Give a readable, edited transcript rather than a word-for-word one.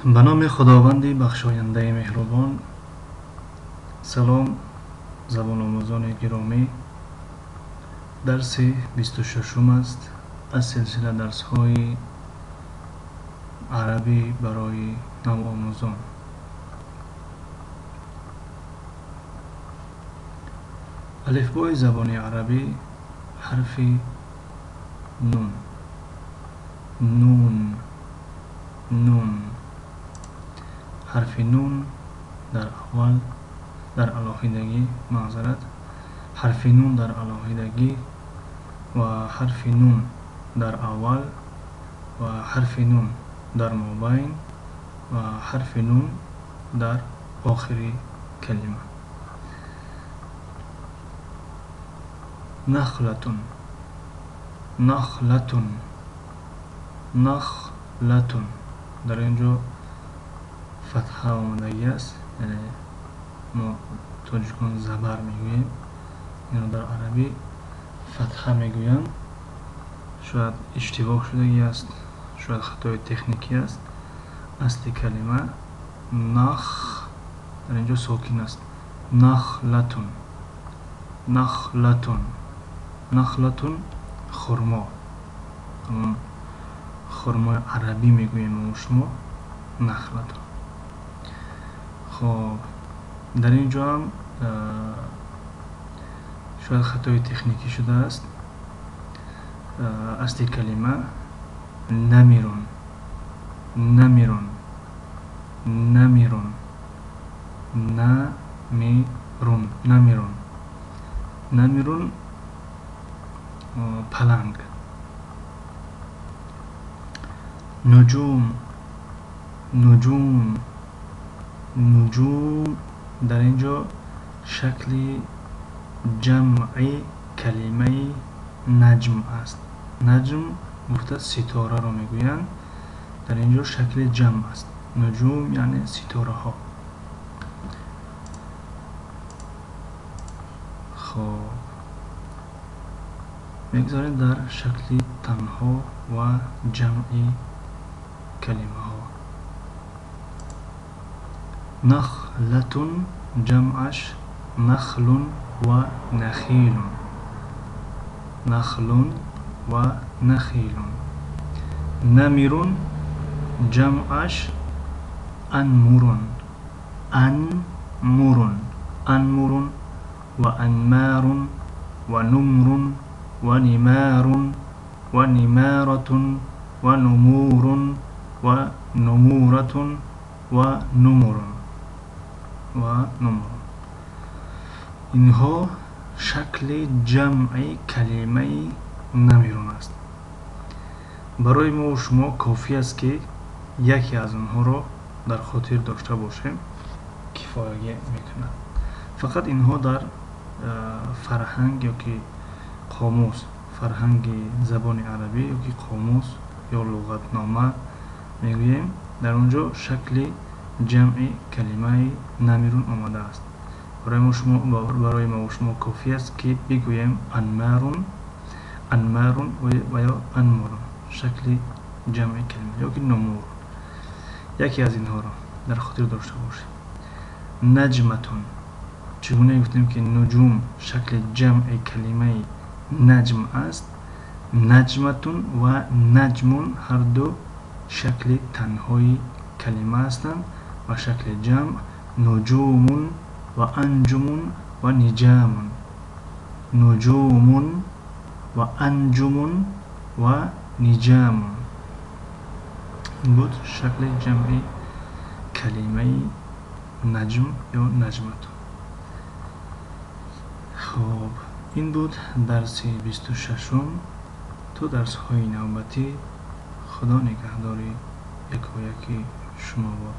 Ба номи Худованди бахшояндаи меҳрубон. Салом, забономӯзони гиромӣ. Дарси 26-ум аст аз силсила дарсҳои арабӣ барои навомӯзон. Алифбои забони арабӣ, ҳарфи нун. Нун, нун. Ҳарфи нун дар аввал дар алоҳидагӣ, маъзарат, ҳарфи нун дар алоҳидагӣ ва ҳарфи нун дар аввал ва ҳарфи нун дар мобайн ва ҳарфи нун дар охири калима. Нахлатун, нахлатун, нахлатун. Дар ин ҷо фатҳа омадагӣ аст, яъне мо тоҷикон забар мегӯем, инро дар арабӣ фатҳа мегӯянд. Шояд иштибоҳ шудагӣ аст, шояд хатои техникӣ аст. Асли калима нах дар ин ҷо сокин аст. Нахлатун, нахлатун, нахлатун, хурмо. Ҳамон хурмои арабӣ мегӯем мо шумо, нахлатун. Хоб, дар ин ҷо ҳам шояд хатои техникӣ шудааст. Асли калима намирун, намирун, намирун, намирун, намирун, намирун, паланг. Нуҷум, нуҷум, нуҷум. Дар ин ҷо шакли ҷамъи калимаи наҷм аст. Наҷм гуфта ситораро мегӯянд. Дар ин ҷо шакли ҷамъ аст. Нуҷум яъне ситораҳо. Хоб, мегузорем дар шакли танҳо ва ҷамъи калимаҳо. Нахлатун ҷамъаш нахлун ва нахилун, нахлун ва нахилун. Намирун ҷамъаш анмурун, анмурун, анмурун ва анмарун ва нумрун ва нимарун ва нимаратун ва нумурун ва нумуратун ва нумурун ва нумурун. Инҳо шакли ҷамъи калимаи намирун аст. Барои мо шумо кофӣ аст, ки яке аз онҳоро дар хотир дошта бошем, кифоягӣ мекунад. Фақат инҳо дар фарҳанг ёки қомус, фарҳанги забони арабӣ ёки қомус ё луғатнома мегӯем, дар он ҷо шакли ҷамъи калимаи намирун омадааст. Барои мо шумо кофӣ аст, ки бигӯем анмарун, анмарун ва ё анмурун, шакли ҷамъи калима, ёки нумур. Яке аз инҳоро дар хотир дошта бошед. Наҷматун. Чӣ гуна гуфтем, ки нуҷум шакли ҷамъи калимаи наҷм аст, наҷматун ва наҷмун ҳарду шакли танҳои калима ҳастанд ва шакли ҷамъ нуҷумун ва анҷумун ва ниҷамун, нуҷумун ва анҷумун ва ниҷамун. Ин буд шакли ҷамъи калимаи наҷм ё наҷматун. Хоб, ин буд дарси 26-ум. То дарсҳои навбатӣ, Худо нигаҳдори якояки шумо бод.